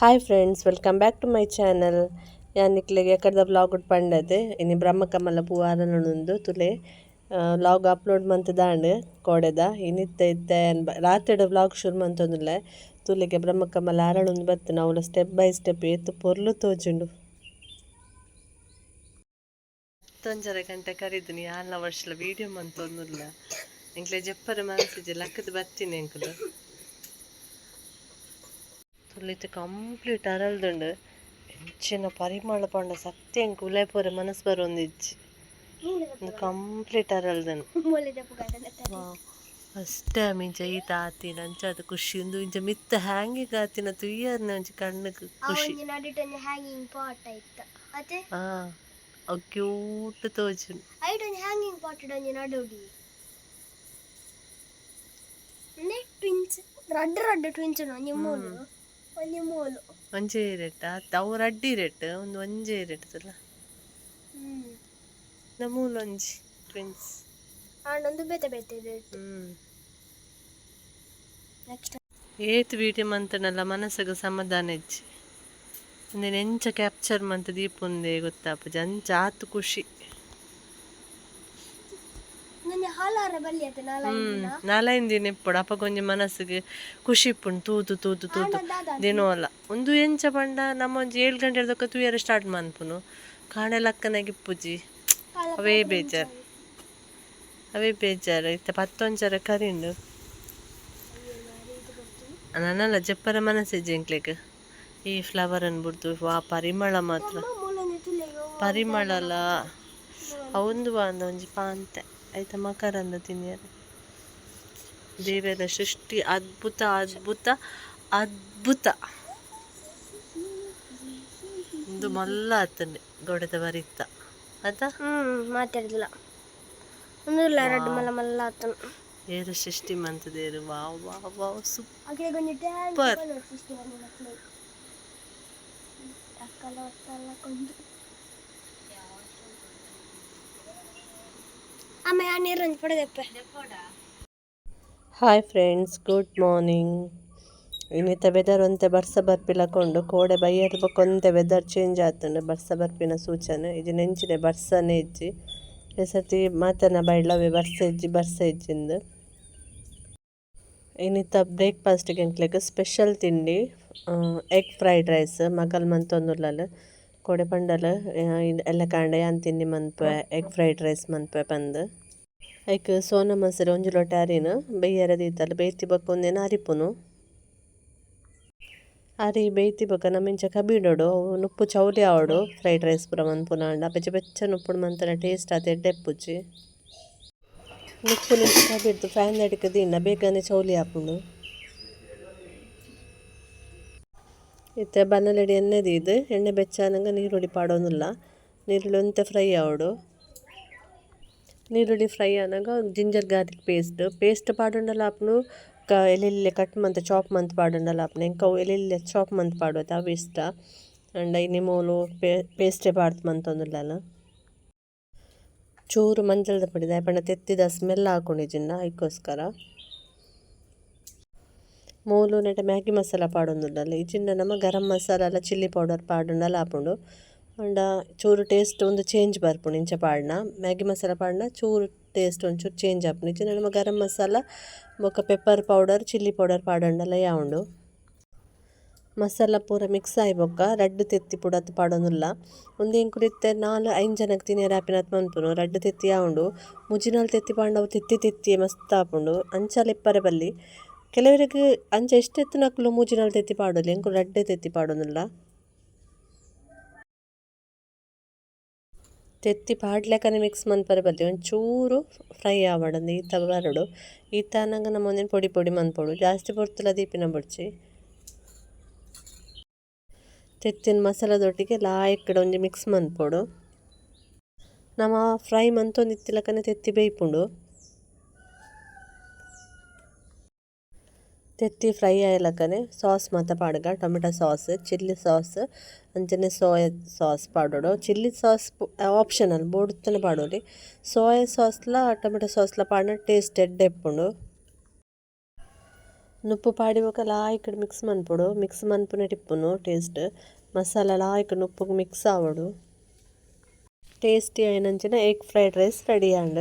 Hi friends, welcome back to my channel. ಯಾನ್ ನಿಕ್ಲೆಗ್ ಎಕಡ್ದ vlog ಪಂಡದೆ ಇನಿ ಬ್ರಹ್ಮಕಮಲ ಪೂ ಅರಳುಂಡು ತುಲೆ ವ್ಲಾಗ್ ಅಪ್ಲೋಡ್ ಮಂತುದಾಂಡ್ ಕೋಡೆದ ಇನಿತ್ತ ಇತ್ತೆ ರಾತ್ರೆಡ್ ವ್ಲಾಗ್ ಶುರು ಮಂತೊಂದುಲ್ಲೆ ತುಲೆಗೆ ಬ್ರಹ್ಮಕಮಲ ಅರಳುಂದು ಬತ್ತಿನ ಅವ್ಲು ಸ್ಟೆಪ್ ಬೈ ಸ್ಟೆಪ್ ಏತ್ ಪೊರ್ಲು ತೋಜುಂಡು. 11:30 ಗಂಟೆ ಕರಿದಿನಿ ಯಾನ್ಲ ವರ್ಷಲ ವೀಡಿಯೋ ಮಂತೊಂದುಲ್ಲ ಎಂಕ್ಲೆ ಜಪ್ಪರೆ ಮನಸಿಜ್ಜಿ ಲಕ್ಕದ್ ಬತ್ತಿನಿ ಎಂಕುಲು ತುಲಿತ್ ಕಂಪ್ಲೀಟ್ ಅರಲ್ದುಂಡು ಎಂಚಿನ ಪರಿಮಳ ಪಂಡ ಸತ್ಯ ಎಂಕ್ ಉಲೈ ಪೋರೆ ಮನಸ್ ಬರೊಂದಿಜ್ಜಿ ಉಂದು ಕಂಪ್ಲೀಟ್ ಅರಲ್ದುಂಡು. ಫಸ್ಟ್ ಟೈಮ್ ಇಂಚ ಈತ ಆತಿನ ಅಂಚಾದ್ ಖುಷಿ ಉಂದು ಇಂಚ ಮಿತ್ತ ಹ್ಯಾಂಗಿಂಗ್ ಆತಿನ ತೂಯರ್ನೆ ಒಂಜಿ ಕಣ್ಣುಗ್ ಖುಷಿ. ಒಂಜಿ ನಡುಟ್ ಒಂಜಿ ಹ್ಯಾಂಗಿಂಗ್ ಪಾಟ್ ಐತ ಅತೆ. ಆ ಅವು ಕ್ಯೂಟ್ ತೋಜುಂಡು. ಐಟ್ ಒಂಜಿ ಹ್ಯಾಂಗಿಂಗ್ ಪಾಟ್ ಒಂಜಿ ನಡುಡಿ ನೆ ಟ್ವಿನ್ಸ್ ರಡ್ಡ್ ರಡ್ಡ್ ಟ್ವಿನ್ಸ್ ಒಂಜಿ ಮೂಲು ಒಂಜಿ ಮೂಲು. ಒಂಜೇ ರೇಟ್ ಆತ್ ಅವು ರಡ್ಡಿ ರೇಟ್ ಉಂದು ಒಂಜೇ ರೇಟ್ ತುಲ. ನಮೂಲೊಂಜಿ ಟ್ವಿನ್ಸ್. ಆಂಡ ಒಂದು ಬೇತೆ ಬೇತೆ ರೇಟ್. ನೆಕ್ಸ್ಟ್. ಏತ್ ವೀಡಿಯೋ ಮಂತನಲ್ಲ ಮನಸ್ಸಿಗೆ ಸಮಾಧಾನ ಇಜ್ಜಿ ಉಂದೆನ್ ಎಂಚ ಕ್ಯಾಪ್ಚರ್ ಮಂತ್ ದೀಪುಂದೆ ಗೊತ್ತಾಪುಜಿ ಅಂಚ ಆತ್ ಖುಷಿ. ಒಂಜಿ ಹಾಲಾರ ಬಲ್ಲಿ ಅತೆ ನಾಲೈದು ದಿನ. ನಾಲೈದು ದಿನ ಇಪ್ಪೊಡು ಅಪಗ ಒಂಜಿ ಮನಸ್ಸಿಗೆ ಖುಷಿ ಇಪ್ಪುಂಡು ತೂದು ತೂದು ತೂದು. ಆಂಡ ದಾದ? ದಿನೋಲ ಉಂದು ಎಂಚ ಪಂಡ ನಮ್ಮ ಒಂಜಿ 7 ಗಂಟೆ ತೂಯರೆ ಸ್ಟಾರ್ಟ್ ಮನ್ಪುನು ಕಾಣೆ ಲಕ್ಕನಾಗ ಇಪ್ಪುಜಿ. ಅವೇ ಬೇಜಾರ್ ಅವೇ ಬೇಜಾರ್ ಇತ್ತೆ ಪತ್ತೊಂಜರ ಕರಿಂಡು ನನ್ನಲ್ಲ ಜಪ್ಪರ ಮನಸ್ಸಿಜ್ಜಿ ಎಂಕ್ಲೆಗ್ ಈ ಫ್ಲವರ್ ಅನ್ಬಿಡ್ದು ವಾ ಪರಿಮಳ ಮಾತ್ರ. ಮೂಲೊಂಜಿ ತುಲೆ. ಪರಿಮಳಲ ಅವುಂದು ಅಂದ ಒಂಜಿ ಪಾಂತೆ ಐತ ಮಕರಂದ ತಿನಿಯರೆ. ದೇವರ ಸೃಷ್ಟಿ ಅದ್ಭುತ ಅದ್ಭುತ ಅದ್ಭುತ. ಉಂದು ಮಲ್ಲ ಆತಂಡೆ ಗೋಡೆದ ಬರಿತ್ತ ಅತ. ಮಾತಾಡಿದಿಲ್ಲ ಒಂದು ರಡ್ಡ್ ಮಲ್ಲ ಮಲ್ಲ ಆತನು. ಏರು ಸೃಷ್ಟಿ ಮಂತದೇರು! ವಾವ್ ವಾವ್ ವಾವ್, ಸೂಪರ್! ಅಕ್ಲೆಗ್ ಒಂಜಿ ಟ್ಯಾಂಕ್ ಸೃಷ್ಟಿ ಮಂತಿನ ಅಕ್ಲೆಗ್ ಅಕ್ಕಲ ಒತ್ತಲ್ಲ ಕೊಂದು ಅಮ್ಮ ಆ ನೀರೊಂದು ಪಡೆದಪ್ಪೆ. Hi friends, good morning. ಇನ್ನಿತ ವೆದರ್ ಒಂತೆ ಬರ್ಸ ಬರ್ಪಿಲಕೊಂಡು ಕೋಡೆ ಬಯ್ಯದ ಬೊಕ ಒಂತೆ ವೆದರ್ ಚೇಂಜ್ ಆತುಂಡು. ಬರ್ಸ ಬರ್ಪಿನ ಸೂಚನೆ ಇಜ್ಜಿ ನೆಂಚಿನ ಬರ್ಸನೆ ಇಜ್ಜಿ. ಈ ಸರ್ತಿ ಮಾತನ ಬೈಡ್ಲವೇ ಬರ್ಸ ಇಜ್ಜಿ ಬರ್ಸ ಇಜ್ಜಿಂದು. ಇನ್ನಿತ ಬ್ರೇಕ್ಫಾಸ್ಟ್ಗೆ ಎಂಕ್ಲೆಗ್ ಸ್ಪೆಷಲ್ ತಿಂಡಿ ಎಗ್ ಫ್ರೈಡ್ ರೈಸ್. ಮಗಲ್ ಮಂತೊಂದುಲ್ಲಲ್ ಕೋಡೆ ಪಂಡಲ್ ಎಲ್ಲೆ ಕಾಂಡೆ ಯಾನ್ ತಿಂಡಿ ಮನ್ಪುವೆ ಎಗ್ ಫ್ರೈಡ್ ರೈಸ್ ಮನ್ಪುವೆ ಪಂದ್. ಐಕ್ ಸೋನಾ ಮಸೂರಿ ಒಂಜಿ ಲೋಟ ಅರಿನ್ ಬೆಯ್ಯರೆ ದೀತಲ್. ಬೇಯ್ತಿ ಬೊಕ್ಕ ಉಂದೆನ್ ಅರಿಪುನು. ಅರಿ ಬೇಯ್ತಿ ಬೊಕ್ಕ ನಮ ಇಂಚ ಕಬಿಡೊಡು ಅವು ನುಪ್ಪು ಚೌಲಿ ಆವೊಡು. ಫ್ರೈಡ್ ರೈಸ್ ಪೂರ ಮನ್ಪುನಾಂಡ ಬೆಚ್ಚ ಬೆಚ್ಚ ನುಪ್ಪುಡು ಮಂತುಂಡ ಟೇಸ್ಟ್ ಆತ್ ಎಡ್ಡೆ ಇಪ್ಪುಜಿ. ನುಪ್ಪುನು ಇಂಚ ಕಬಿಡ್ದು ಫ್ಯಾನ್ ದಡಿಕ್ ದೀಂಡ ಬೇಗನೆ ಚೌಲಿ ಆಪುಂಡು. ಇತ್ತೆ ಬಾಣಲೆಡ್ ಎಣ್ಣೆ ದೀದ್ ಎಣ್ಣೆ ಬೆಚ್ಚ ಆನಗ ನೀರುಳ್ಳಿ ಪಾಡೊಂದುಲ್ಲ. ನೀರುಳ್ಳಿ ಒಂತೆ ಫ್ರೈ ಆವೊಡು. ನೀರುಳ್ಳಿ ಫ್ರೈ ಆನಗ ಜಿಂಜರ್ ಗಾರ್ಲಿಕ್ ಪೇಸ್ಟ್. ಪೇಸ್ಟ್ ಪಾಡುಂಡಲ ಆಪುಂಡು, ಕ ಎಲ್ಲೆಲ್ಲೆ ಕಟ್ ಮಂತ್ ಚಾಪ್ ಮಂತ್ ಪಾಡುಂಡಲ ಆಪುಂಡು. ಎಂಕ್ ಅವು ಎಲ್ಲೆಲ್ಲೆ ಚಾಪ್ ಮಂತ್ ಪಾಡುವತೆ ಅವು ಇಷ್ಟ. ಆಂಡ ಇನಿ ಮೂಲು ಪೇಸ್ಟೇ ಪಾಡ್ದ್ ಮಂತೊಂದುಲ್ಲೆರ್. ಚೂರು ಮಂಜಲ್ದ ಪೊಡಿ ದಾಯೆ ಪಂಡ ತೆತ್ತಿದ ಸ್ಮೆಲ್ ಆಕುಂಡು ಐಕೋಸ್ಕರ. ಮೂಲು ನೆಟೆ ಮ್ಯಾಗಿ ಮಸಾಲ ಪಾಡೊಂದುಲ್ಲೆರ್. ಇಜ್ಜಿಂಡ ನಮ ಗರಂ ಮಸಾಲ ಚಿಲ್ಲಿ ಪೌಡರ್ ಪಾಡುಂಡಲ ಆಪುಂಡು. ಆಂಡ ಚೂರು ಟೇಸ್ಟ್ ಉಂದು ಚೇಂಜ್ ಬರ್ಪುಂಡು ಇಂಚ ಪಾಡ್ಂಡ. ಮ್ಯಾಗಿ ಮಸಾಲ ಪಾಡ್ಂಡ ಚೂರು ಟೇಸ್ಟ್ ಒಂಚೂರು ಚೇಂಜ್ ಆಪುಂಡು. ಇಜ್ಜಿಂಡ ನಮ ಗರಂ ಮಸಾಲ ಬೊಕ ಪೆಪ್ಪರ್ ಪೌಡರ್ ಚಿಲ್ಲಿ ಪೌಡರ್ ಪಾಡುಂಡಲ ಯಾವುಂಡು. ಮಸಾಲ ಪೂರ ಮಿಕ್ಸ್ ಆಯಿ ಬೊಕ್ಕ ರಡ್ಡ್ ತೆತ್ತಿ ಪುಡತ್ ಪಾಡೊಂದುಲ್ಲ. ಉಂದು ಎಂಕುಲು ಇತ್ತೆ ನಾಲ್ ಐನ್ ಜನಕ್ ತಿನಿಯೆರೆ ಆಪಿನಾತ್ ಮನ್ಪುನು. ರಡ್ಡ್ ತೆತ್ತಿ ಆವುಂಡು. ಮೂಜಿ ನಾಲ್ ತೆತ್ತಿ ಪಾಡ್ಂಡ ಅವು ತೆತ್ತಿ ತೆತ್ತಿ ಮಸ್ತ್ ಆಪುಂಡು. ಅಂಚಲ ಇಪ್ಪರೆ ಬಲ್ಲಿ. ಕೆಲವೆರೆಗ್ ಅಂಚ ಇಷ್ಟ ಇತ್ತಿನಕುಲು ಮೂಜಿ ನಾಲ್ ತೆತ್ತಿ ಪಾಡೊಲಿ. ಎಂಕುಲು ರಡ್ಡೆ ತೆತ್ತಿ ಪಾಡೊಂದುಲ್ಲ. ತೆತ್ತಿ ಪಾಡ್ಲೆಕನೆ ಮಿಕ್ಸ್ ಮನ್ಪರೆ ಬಲ್ಲಿ. ಒಂಚೂರು ಫ್ರೈ ಆವಡ್ ಈತ ಬರೊಡು. ಈತ ಆನಗ ನಮ ಉಂದೆನ್ ಪೊಡಿ ಪೊಡಿ ಮನ್ಪೊಡು. ಜಾಸ್ತಿ ಪೊರ್ತುಲ ದೀಪಿನ ಬೊಡ್ಚಿ. ತೆತ್ತಿನ ಮಸಾಲದೊಟ್ಟಿಗೆ ಲಾಯಿಕ್ಡ್ ಒಂಜಿ ಮಿಕ್ಸ್ ಮನ್ಪೊಡು. ನಮ ಫ್ರೈ ಮಂತೊಂದಿತ್ತಿಲಕನೆ ತೆತ್ತಿ ಬೇಯ್ಪುಂಡು. ತೆತ್ತಿ ಫ್ರೈ ಆಯಿಲಕನೆ ಸಾಸ್ ಮಾತ ಪಾಡ್ಗ. ಟೊಮೆಟೊ ಸಾಸ್, ಚಿಲ್ಲಿ ಸಾಸ್ ಅಂಚನೆ ಸೋಯಾ ಸಾಸ್ ಪಾಡೊಡು. ಚಿಲ್ಲಿ ಸಾಸ್ ಆಪ್ಷನಲ್, ಬೋಡುತ್ತುಂಡ ಪಾಡೊಲಿ. ಸೋಯಾ ಸಾಸ್ಲ ಟೊಮೆಟೊ ಸಾಸ್ಲ ಪಾಡ್ಂಡ ಟೇಸ್ಟ್ ಎಡ್ಡೆ ಇಪ್ಪುಂಡು. ನುಪ್ಪು ಪಾಡಿ ಬೊಕ ಲಾಯ್ಕ್ ಮಿಕ್ಸ್ ಮನ್ಪೊಡು ಮಿಕ್ಸ್ ಮನ್ಪುನೆಟ್ ಇಪ್ಪುನು ಟೇಸ್ಟ್ ಮಸಾಲ ಲಾಯ್ಕ್ ನುಪ್ಪುಗು ಮಿಕ್ಸ್ ಆವೊಡು. ಟೇಸ್ಟಿ ಆಯಿನಂಚಿನ ಎಗ್ ಫ್ರೈಡ್ ರೈಸ್ ರೆಡಿ ಆಂಡ್.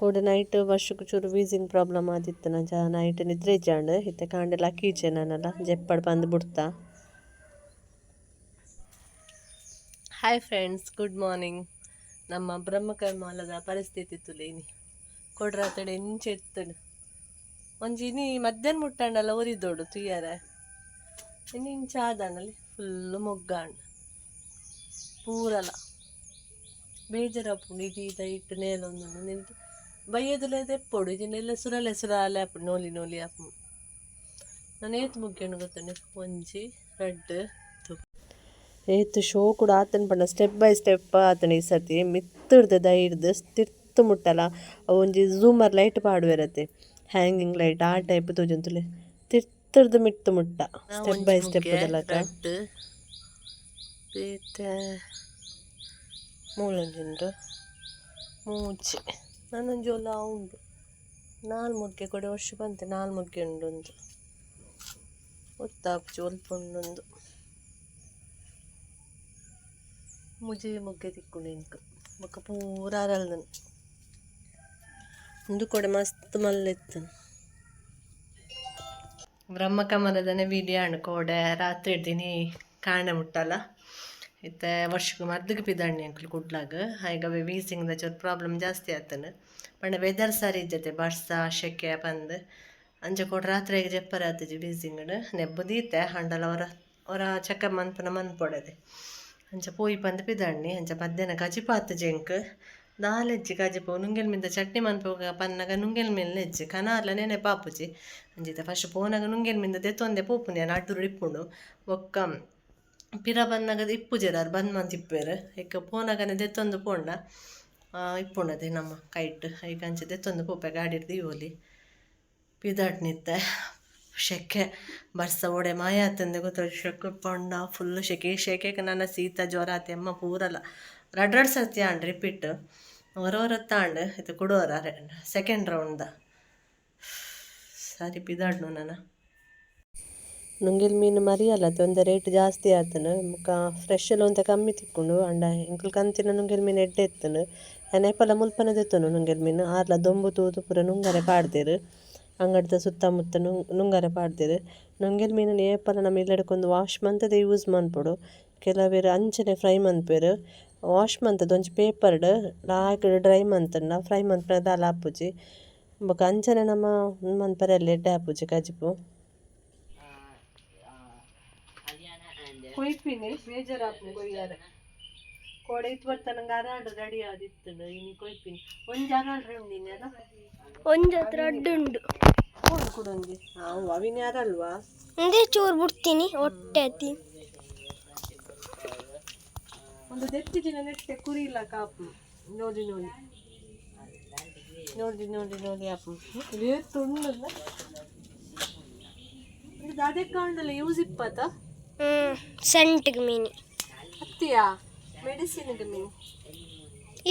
ಕೋಡೆ ನೈಟ್ ವರ್ಷಕ್ ಚೂರು ವೀಸಿಂಗ್ ಪ್ರಾಬ್ಲಮ್ ಆದಿತ್ತಿನ ಅಂಚ ನೈಟ್ ನಿದ್ರೆ ಇಜ್ಜಾಂಡ್. ಇತ್ತೆ ಕಾಂಡೆ ಲಕ್ಕೀಜೆ ನಾನಲ ಜೆಪ್ಪಡ್ ಪಂದ್ ಬುಡ್ತ. Hi friends, good morning. ನಮ್ಮ ಬ್ರಹ್ಮಕರ್ಮಾಲದ ಪರಿಸ್ಥಿತಿ ತುಲೇನಿ ಕೊಡ್ರಾತಡೆ ಇಂಚೆ ಎತ್ತಡು ಒಂಜಿ ಇನಿ ಮಧ್ಯಾಹ್ನ ಮುಟ್ಟಂಡಲ ಒರಿದೋಡು ತುಯ್ಯಾರೆ. ಇನ್ನು ಇಂಚ ಆದಾನಲ್ಲಿ ಫುಲ್ಲು ಮೊಗ್ಗಾಂಡ್ ಪೂರಲ. ಬೇಜಾರಾಪುಂಡು ಇಡೀ ದೈಟ್ ನೇಲೊಂದುಂಡು ನಿಂತು ಬಯ್ಯದಲೇ ದೆಪ್ಪೊಡು ಇಜಿಂಡ ಸುರಲೆ ಸುರಾಲೆ ಆಪುಂಡು ನೋಲಿ ನೋಲಿ ಆಪುಂಡು. ನಾನು ಏತ್ ಮುಗ್ಯಂಡು ಗೊತ್ತುಂಡು? ಒಂಜಿ ರಡ್ಡ್ ಏತ್ ಶೋಕುಡು ಆತನ್ ಪಂಡ ಸ್ಟೆಪ್ ಬೈ ಸ್ಟೆಪ್ ಆತನ. ಈ ಸರ್ತಿ ಮಿತ್ತುರ್ದು ದೈರ್ದ್ ತಿರ್ತ್ ಮುಟ್ಟಲ ಅವು ಒಂಜಿ ಝೂಮರ್ ಲೈಟ್ ಪಾಡುವೆರತೆ, ಹ್ಯಾಂಗಿಂಗ್ ಲೈಟ್, ಆ ಟೈಪ್ ತೋಜೊಂತುಲೆ ತಿರ್ತುರ್ದು ಮಿತ್ತ್ ಮುಟ್ಟ ಸ್ಟೆಪ್ ಬೈ ಸ್ಟೆಪ್ ದಲಕ. ಬೇತೆ ಮೂಲೊಂಜಿ ಉಂಡು, ಮೂಜಿ ನನೊಂಜಿ ಒಲ ಉಂಡು. ನಾಲ್ ಮುಗ್ಗೆ ಕೊಡೆ ವರ್ಷ ಬಂತೆ ನಾಲ್ ಮುಗ್ಗೆ ಉಂಡು. ಒಂದು ಗೊತ್ತಾಪುಜಿ ಒಲ್ಪ ಉಂಡೊಂದು. ಮೂಜಿ ಮುಗ್ಗೆ ತಿಕ್ಕುಂಡು ಎಂಕ್. ಬೊಕ ಪೂರ ಅರಲ್ದನ್. ಉಂದು ಕೊಡೆ ಮಸ್ತ್ ಮಲ್ಲೆ ಇತ್ತು. ಬ್ರಹ್ಮಕಮಲದನೆ ವಿಡಿಯೋ ಆಂಡ್. ಕೋಡೆ ರಾತ್ರಿ ಇಡ್ತೀನಿ ಕಾಂಡೆ ಮುಟ್ಟಲ. ಇತ್ತೆ ವರ್ಷಕ್ಕೆ ಮದ್ದಿಗೆ ಪಿದಾಣಿ ಅಂಕಲ್ ಕುಡ್ಲಾಗ. ಹಾಗೆ ವೀಸಿಂಗ್ದ ಚೂರು ಪ್ರಾಬ್ಲಮ್ ಜಾಸ್ತಿ ಆತನ ಪಂಡ ವೆದರ್ ಸರಿ ಇಜ್ಜತೆ, ಬರ್ಸ ಶೆಕೆ ಪಂದ್. ಅಂಚ ಕೋಡೆ ರಾತ್ರೆಗ್ ಜೆಪ್ಪರೆ ಆತಿಜಿ. ವೀಸಿಂಗ್ಡ್ ನೆಬ್ಬು ದೀತೆ ಅಂಡಲ ಒರ ಒರ ಚೆಕಪ್ ಮನ್ಪುನ ಮನ್ಪೊಡದೆ. ಅಂಚ ಪೋಯಿ ಪಂದ್ ಪಿದಾಡ್ನಿ. ಅಂಚ ಮಧ್ಯಾಹ್ನ ಕಜಿಪು ಆತುಜಿ ಎಂಕ್, ದಾಲ ಇಜ್ಜಿ ಕಜಿಪು. ನುಂಗೆಲ್ ಮಿಂದ ಚಟ್ನಿ ಮನ್ಪುಗ ಪನ್ನಗ ನುಂಗೆಲ್ ಮಿನ್ಲ ಇಜ್ಜಿ, ಕನಾರ್ಲ ನೆನೆಪಾಪುಜಿ. ಅಂಚಿತ ಫಸ್ಟ್ ಪೋನಗ ನುಂಗೆಲ್ ಮಿಂದ ದೆತ್ತೊಂದೆ ಪೋಪುನಿ ಯಾನ್, ಅಡ್ಡುರು ಇಪ್ಪುಂಡು. ಬೊಕ್ಕ ಪಿರ ಬನ್ನಗ ಇಪ್ಪುಜೆರ್, ಆರ್ ಬಂದ್ ಮಂತ್ ಇಪ್ಪುವೆರ್. ಐಕ್ ಪೋನಗನೆ ದೆತ್ತೊಂದು ಪೋಂಡ ಇಪ್ಪುಂಡತೆ ನಮ್ಮ ಕೈಟ್. ಐಕ್ ಅಂಚ ದೆತ್ತೊಂದು ಪೋಪೆ, ಗಾಡಿಡ್ ದೀವೊಲಿ. ಪಿದಾಡ್ನಿತ್ತೆ. ಶೆಕೆ ಬರ್ಸ ಓಡೆ ಮಾಯ ಆತಂದೆ ಗೊತ್ತಾಜಿ. ಶೆಕೆ ಪಂಡ ಫುಲ್ ಶೆಕೆ. ಶೆಕೆಗೆ ನನ್ನ ಶೀತ ಜ್ವರ ಆತೆ ಅಮ್ಮ ಪೂರಲ. ರಡ್ಡ್ ರಡ್ಡ್ ಸರ್ತಿ ಆಂಡ್ ರಿಪೀಟ್. ಒರ ಒರತ್ತಾಂಡ್, ಇತ್ತೆ ಕುಡೋರ ಸೆಕೆಂಡ್ ರೌಂಡ್ದ. ಸರಿ ಪಿದಾಡ್ನು ನನ. ನುಂಗೆಲ್ ಮೀನು ಮರಿಯಲ್ಲ ಒಂತೆ ರೇಟ್ ಜಾಸ್ತಿ ಆತನ. ಬೊಕ ಫ್ರೆಶ್ ಎಲ್ಲ ಒಂತೆ ಕಮ್ಮಿ ತಿಕ್ಕುಂಡು. ಅಂಡ ಎಂಕುಲು ಕಂತಿನ ನುಂಗೆಲ್ ಮೀನು ಎಡ್ಡೆ ಇತ್ತುಂಡು. ಯಾನ್ ಏಪಲ ಮುಲ್ಪನೆ ದೆತ್ತೊನು ನುಂಗೆಲ್ ಮೀನು. ಆರ್ಲ ದೊಂಬು ತೂದು ಪೂರ ನುಂಗರೆ ಪಾಡ್ದೆರ್. ಅಂಗಡಿದ ಸುತ್ತಮುತ್ತ ನುಂಗರೆ ಪಾಡ್ದೆರ್. ನುಂಗೆಲ್ ಮೀನುನು ಏಪಲ ನಮ ಇಲ್ಲಡ್ ವಾಶ್ ಮಂತುದು ಯೂಸ್ ಮನ್ಪೊಡು. ಕೆಲವೆರ್ ಅಂಚನೆ ಫ್ರೈ ಮನ್ಪುವೆರ್. ವಾಶ್ ಮಂತುದು ಒಂಜಿ ಪೇಪರ್ಡ್ ಲಾಯ್ಕ್ ಡ್ರೈ ಮಂತುಂಡ ಫ್ರೈ ಮನ್ಪುನ ದಾಲ ಆಪುಜಿ. ಬೊಕ ಅಂಚನೆ ನಮ ಮನ್ಪರೆ ಎಡ್ಡೆ ಆಪುಜಿ ಕಜಿಪು. ಕೊಯ್ಪಿನಿ ಬೇಜಾರಾಪುಂಡು ಕೊಯ್ಯಾರೆ. ಕೋಡೆ ಇತ್ ಬರ್ತ ನಂಗೆ ಅರಾಡ್ ರೆಡಿ ಆದಿತ್ತುಂಡು. ಇನಿ ಕೊಯ್ಪಿನಿ. ಒಂಜಿ ಅರಾಡ್ ಉಂಡಿನಿ ಅಲ್ಲ. ಒಂಜಿ ರಡ್ಡ್ ಉಂಡು. ಕೊಡು ಕುಡೊಂಜಿ. ಅವು ಅವಿನಿ ಅರಲ್ವಾ. ಒಂದೇ ಚೂರು ಬಿಡ್ತೀನಿ ಹೊಟ್ಟೆ ಅತಿ. ಒಂದು ದೆತ್ತಿಜಿನ ನೆಟ್ಟೆ ಕುರಿ ಇಲ್ಲ ಕಾಪು. ನೋಡಿ ನೋಡಿ ನೋಡಿ ನೋಡಿ ನೋಡಿ ಆಪು ಏತ್ ಉಂಡಲ್ಲ. ಇದು ಅದೇ ಕಾಂಡಲ್ಲ ಯೂಸ್ ಇಪ್ಪತ್ತ. ಸೆಂಟ್ಗೆ ಮೀನಿ. ಅತ್ತಿಯಾ ಮೆಡಿಸಿನ್ಗೆ ಮೀನು.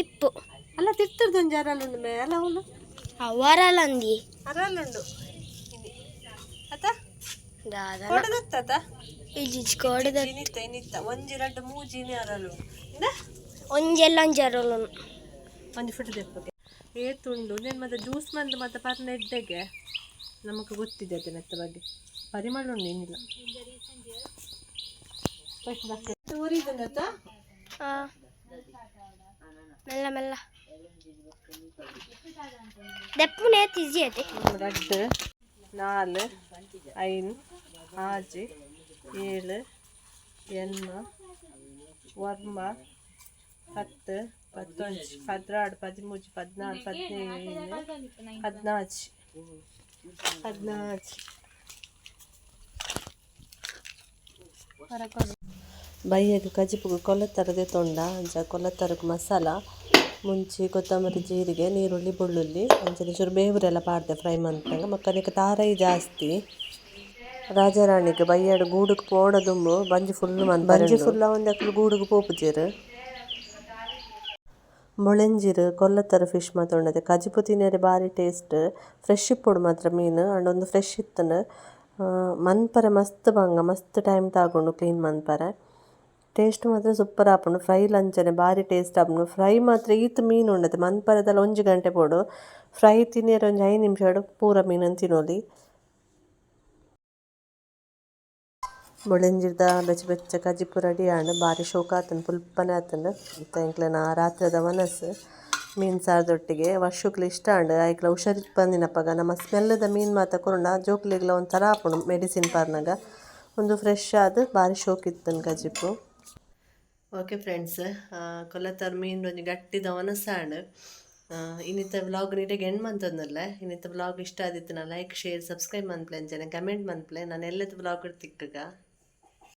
ಇಪ್ಪು. ಅಲ್ಲ, ತಿರ್ತರ್ದು ಒಂಜಿ ಅರಲುಂಡು ಮೇ ಅಲ್ಲ ಅವನು. ಅವರಲ್ಲ ಅಂದಿ. ಅರಲುಂಡು ಅತ್ತ. ದಾದ? ಕೊಡದತ್ತ. ಇಜ್ಜಿ ಕೋಡೆದ. ಇನಿತ್ತ ಇನಿತ್ತ ಒಂಜಿ ರಡ್ಡ್ ಮೂಜಿ ಇನಿ ಅರಲು. ಒಂಜೆಲ್ಲ ಒಂಜಿ ಅರಲು. ಒಂಜಿ ಫುಟ್ ದೆಪ್ಪಗೆ ಏತುಂಡು ನೇನು ಮತ್ತೆ ಜ್ಯೂಸ್ ಮಂದು ಮತ್ತೆ ಪರ್ನ ಎಡ್ಡೆಗೆ ನಮಕ್ ಗೊತ್ತಿದೆ ನೆತ್ತ ಬಗ್ಗೆ. ಪರಿಮಳ ಉಂಡು, ಏನಿಲ್ಲ. ಊರಿದಂಗತ್ತ. ಹಾಂ, ಮೆಲ್ಲ ಮೆಲ್ಲ ದೆಪ್ಪುನೆ ಈಸಿ ಅದೇ. ರಡ್ಡ್ ನಾಲ್ ಐನ್ ಆಜಿ ಏಳು ಎಣ್ಮ ಒರ್ಂಬ 10 11 12 13 14 15 14 14. ಬಯ್ಯಗ್ ಕಜಿಪುಗು ಕೊಲತ್ತರ ದೆತೊಂಡ. ಅಂಚ ಕೊಲತ್ತರಗ್ ಮಸಾಲ ಮುಂಚಿ, ಕೊತ್ತಂಬರಿ, ಜೀರಿಗೆ, ನೀರುಳ್ಳಿ, ಬೆಳ್ಳುಳ್ಳಿ, ಅಂಚನೆ ಚೂರು ಬೇವುರೆಲ್ಲ ಪಾಡ್ದೆ ಫ್ರೈ ಮನ್ಪುನಗ. ಬೊಕ್ಕ ನೆಕ್ ತಾರಾಯಿ ಜಾಸ್ತಿ. ರಾಜಾರಾಣಿಗ್ ಬಯ್ಯಡ್ ಗೂಡುಗ್ ಪೋಡ ದುಂಬು ಬಂಜಿ ಫುಲ್ ಮನ್ಪರೆ. ಬಂಜಿ ಫುಲ್ ಆವಂದೆ ಅಕುಲು ಗೂಡುಗ್ ಪೋಪುಜೆರ್. ಬೊಳೆಂಜಿರ್, ಕೊಲ್ಲತ್ತರ ಫಿಶ್ ಮಾತ ಉಂಡತೆ. ಕಜಿಪು ತಿನರೆ ಬಾರಿ ಟೇಸ್ಟ್. ಫ್ರೆಶ್ ಇಪ್ಪೊಡು ಮಾತ್ರ ಮೀನ್ ಆಂಡ ಉಂದು ಫ್ರೆಶ್ ಇತ್ತ್ಂಡ್. ಮನ್ಪರೆ ಮಸ್ತ್ ಬಂಗ, ಮಸ್ತ್ ಟೈಮ್ ತಾಗುಂಡು ಕ್ಲೀನ್ ಮನ್ಪರೆ. ಟೇಸ್ಟ್ ಮಾತ್ರ ಸೂಪರ್ ಆಪುಂಡು. ಫ್ರೈ ಲಂಚನೆ ಬಾರಿ ಟೇಸ್ಟ್ ಆಪುಂಡು. ಫ್ರೈ ಮಾತ್ರ ಈತ್ ಮೀನ್ ಉಂಡತೆ ಮನ್ಪರೆದಲ ಒಂಜಿ ಗಂಟೆ ಬೋಡು. ಫ್ರೈ ತಿನಿಯರೆ ಒಂಜಿ 5 ನಿಮಿಷಡ್ ಪೂರ ಮೀನುನ್ ತಿನೊಲಿ. ಬೊಳೆಂಜಿರ್ದ ಬೆಚ್ಚ ಬೆಚ್ಚ ಕಜಿಪು ರೆಡಿ ಆಂಡ್. ಬಾರಿ ಶೋಕಾತುಂಡು, ಪುಲ್ಪನೆ ಆತುಂಡು. ಇತ್ತೆ ಎಂಕ್ಲೆನ ರಾತ್ರೆದ ವನಸ್ ಮೀನ್ ಸಾರದೊಟ್ಟಿಗೆ ವರ್ಷಕ್ಲು ಇಷ್ಟ ಆಂಡ್. ಐಕ್ಲ ಹುಷಾರಿಪ್ಪಂದಿನಪಗ ನಮ್ಮ ಸ್ಮೆಲ್ಲದ ಮೀನ್ ಮಾತ ಕೊರುಂಡ ಜೋಕ್ಲೆಗ್ಲ ಒಂಥರ ಆಪುಂಡು ಮೆಡಿಸಿನ್ ಪರ್ನಗ. ಉಂದು ಫ್ರೆಶ್ ಆದ್ ಬಾರಿ ಶೋಕಿತ್ತುಂಡು ಕಜಿಪು. ಓಕೆ ಫ್ರೆಂಡ್ಸ್, ಕೊಲ್ಲತ್ತಾರ್ ಮೀನ್ ಒಂಜಿ ಗಟ್ಟಿದ ವನಸ್ ಆಂಡ್. ಇನ್ನಿತ ವ್ಲಾಗ್ ನೀಟಾಗಿ ಎಂಡ್ ಮಂತೊಂದುಲ್ಲೆ. ಇನ್ನಿತ ವ್ಲಾಗ್ ಇಷ್ಟ ಆದಿತ್ತಿನ ಲೈಕ್, ಶೇರ್, ಸಬ್ಸ್ಕ್ರೈಬ್ ಮನ್ಪುಲೆ, ಅಂಚನೆ ಕಮೆಂಟ್ ಮನ್ಪುಲೆ. ನಾನು ಎಲ್ಲದ ವ್ಲಾಗ್ ತಿಕ್ಕಗ.